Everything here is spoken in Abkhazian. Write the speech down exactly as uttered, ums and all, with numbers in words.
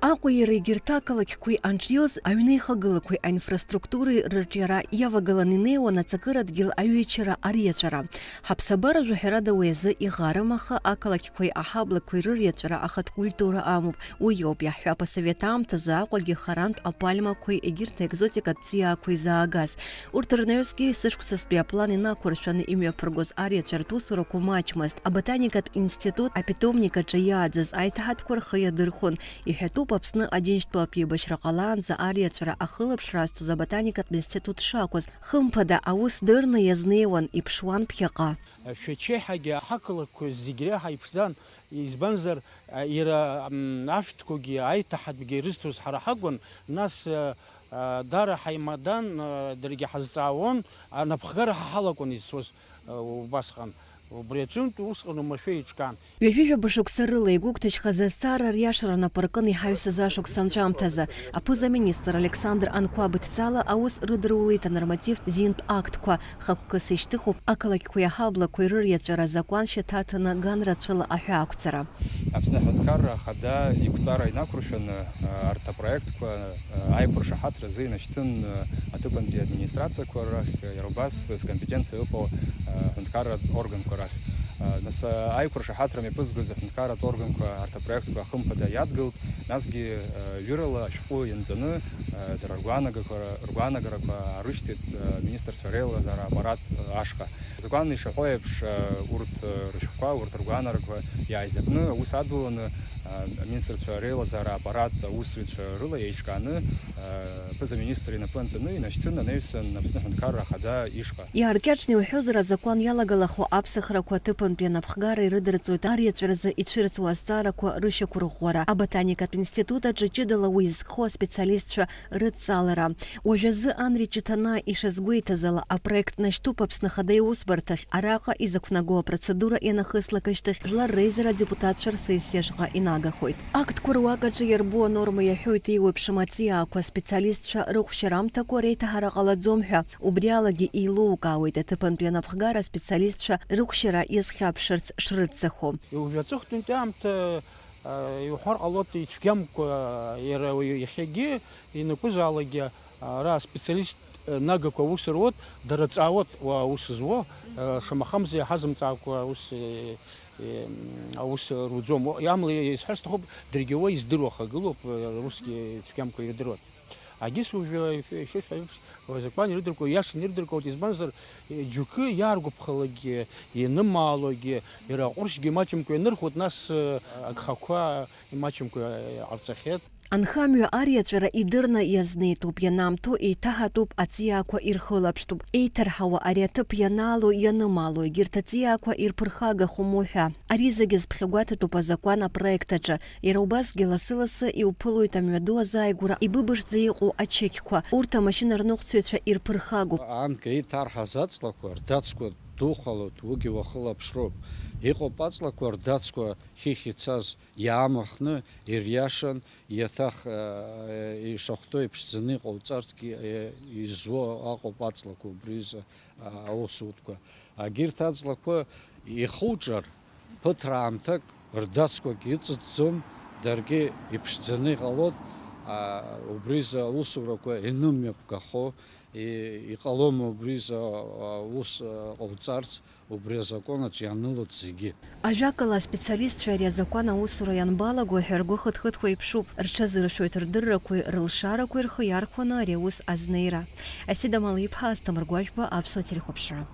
Аҟәа иара егьырҭ ақалақьқәеи анҿиоз аҩнеихагылақәеи аинфраструктуреи рырҿиара иавагылан инеиуан аҵакырадгьыл аҩычара ариаҵәара. Ҳаԥсабаражәа ҳәарада уи азы иӷарым, аха ақалақьқәеи аҳаблақәеи рыриаҵәара ахатә культура амоуп. Уи иоуп иаҳҳәап, асовет аамҭазы Аҟәагьы харантә апальмақәеи егьырҭ аекзотикатә ҵиаақәеи заагаз. Урҭ рнаҩсгьы есышықәсазтәи аплан инақәыршәаны имҩаԥыргоз ариаҵәаратә усурақәа маҷмызт. Аботаникатә институт апитомник аҿы иааӡаз аиҭаҳатәқәа рхы иадырхәон. Иҳәатәуп, Аԥсны Аџьынџьтәылатә еибашьра ҟалаанӡа ариаҵәара ахылаԥшра азҭоз аботаникатә институт шакәыз. Хымԥада, аус дырны иазнеиуан, иԥшуан ԥхьаҟа. Шәачеиҳагьы ҳақалақьқәа зегь реиҳа иԥшӡан, избанзар, а, иара, м, ашәҭқәагьы аиҭаҳатәгьы ирызҭоз ҳара ҳакәын, нас, а, а, дара ҳаимадан, а, даргьы ҳазҵаауан, анапхгара ҳа ҳалакәын изцоз, а, убасҟан. Убри аҿынтә усҟан оумашәа еиҿкаан. Ҩажәи жәаба шықәса рыла игәыгәҭажьхаз азҵаара риашара нап аркын иҳаҩсыз ашықәс анҵәамҭазы. Аԥыза-министр Александр Анқәаб идҵала аус рыдырулеит анормативтә зинтә актқәа. Хықәкыс ишьҭыхуп ақалақьқәеи аҳаблақәеи рыриаҵәара азакәан шьаҭаҭаны ганрацәала аҳәаақәҵара. Аԥсны аҳәынҭқарра ахада иқәҵара инақәыршәаны, арҭ апроектқәа аиқәыршаҳаҭра азы инашьҭын аҭыԥантәи администрациақәа рахь, иара убас зкомпетенциа ыҟоу аҳәынҭқарратә органқәа рахь. Нас аиқәыршаҳаҭра мҩаԥызгоз аҳәынҭқарратә органқәа арҭ апроектқәа хымԥада иадгылт, насгьы ҩырала ашәҟәы ианҵаны, дара ргәаанагақәа, ргәаанагарақәа аарышьҭит аминистрцәа реилазаара аппарат ашҟа. Азакәан ишаҳәо еиԥш, урҭ рышәҟәқәа, урҭ ргәаанагарақәа иааизакны, аус адуланы, аминистрцәа реилазаара аппарат аусзуҩцәа рыла еиҿкааны, аԥыза-министр инапы анҵаны инашьҭын, анаҩсан Аԥсны аҳәынҭқарра ахада ишҟа. Иааркьаҿны иуҳәозар, азакәан иалагалахо аԥсахрақәа аҭыԥантәи анапхгара ирыдырҵоит ариаҵәаразы ицәырҵуа азҵаарақәа рышьақәырӷәӷәара. Аботаникатә институт аҿы ҷыдала уи изкхо аспециалистцәа рыдҵалара. Уажәазы Анри Ҷыҭанаа ишазгәеиҭаз ала, апроект нашьҭуп Аԥсны Ахада Иусбарҭахь, араҟа изықәнаго апроцедура ианахыслак ашьҭахь, Жәлар Реизара адепутатцәа рсессиа ашҟа инагахоит. Актқәа руак аҿы иарбоу анорма иаҳәоит еиуеиԥшым аҵиаақәа, аспециалистцәа рыхәшьарамҭақәа реиҭаҳара ҟалаӡом ҳәа. Убри алагьы еилукаауеит аҭыԥантәи анапхгара аспециалистцәа рыхәшьара иазхьаԥшырц шрыццахо. Уажәы аҵыхәтәантәи аамҭа, а, иуҳәар ҟалоит, ицәгьамкәа, иара уаҩы иахьагьы ианакәызаалакгьы, а, ара аспециалист, а, нагақәа аус руеит, дара ҵаауеит уа аус зуа, а, шамахамзар иаҳазымҵаакәа аус, е, е, аус руӡом. Уа, амала исҳәар сҭахуп, даргьы уа издыруа хагылоуп, а, русгьы цәгьамкәа ирдыруеит. Агьыс уажәы ишәа-, ишәа-, ишәа-, Азакәан ирыдыркылоит, иашан ирыдыркылоит, избанзар, џьоукы иааргәаԥхалакгьы, ианымаалогьы, иара аҟәыршьгьы имаҷымкәа ианырхуеит, нас, э, агхақәа имаҷымкәа иҟарҵахьеит. Анхамҩа ариаҵәара идырны иазнеитәуп, ианаамҭоу еиҭаҳатәуп, аҵиаақәа ирхылаԥштәуп. Еиҭарҳауа ари аҭыԥ ианаало, ианымаало, егьырҭ аҵиаақәа ирԥырхагахом уҳәа. Ари зегьы зԥхьагәаҭатәуп азакәан апроект аҿы. Иара убасгьы лассы-лассы иуԥылоит амҩаду азааигәара ибыбышӡа иҟоу ачықьқәа. Урҭ амашьына рныҟәцаҩцәа ирԥырхагоуп. Анкьа иҭарҳаз аҵлақәа рдацқәа духалоит, уигьы уахылаԥшроуп. Иҟоуп аҵлақәа рдацқәа хыхь ицаз, иаамхны, ириашан, иаҭах, э, ишахәҭоу иԥшӡаны иҟауҵарцгьы, э, изуа аҟоуп аҵлақәа убри изы, а, аусутәқәа. Агьырҭ аҵлақәа ихуҿар, ԥыҭраамҭак рдацқәагьы ыҵыҵӡом, даргьы иԥшӡаны иҟалоит, а, убри изы аусурақәа инымҩаԥгахо, и-, иҟалома убри изы, а, аус, а, ҟауҵарц, убри азакәан аҿы ианылоит зегьы. Ажәакала, аспециалистцәа ари азакәан аусура ианбалаго ҳәа ргәы хыҭхыҭуа иԥшуп, рҽазыршәоит рдыррақәеи рылшарақәеи рхы иархәаны ари аус азнеира. Асида Малы-иԥҳа, Асҭамыр Гәажәба, Аԥсуа телехәаԥшра.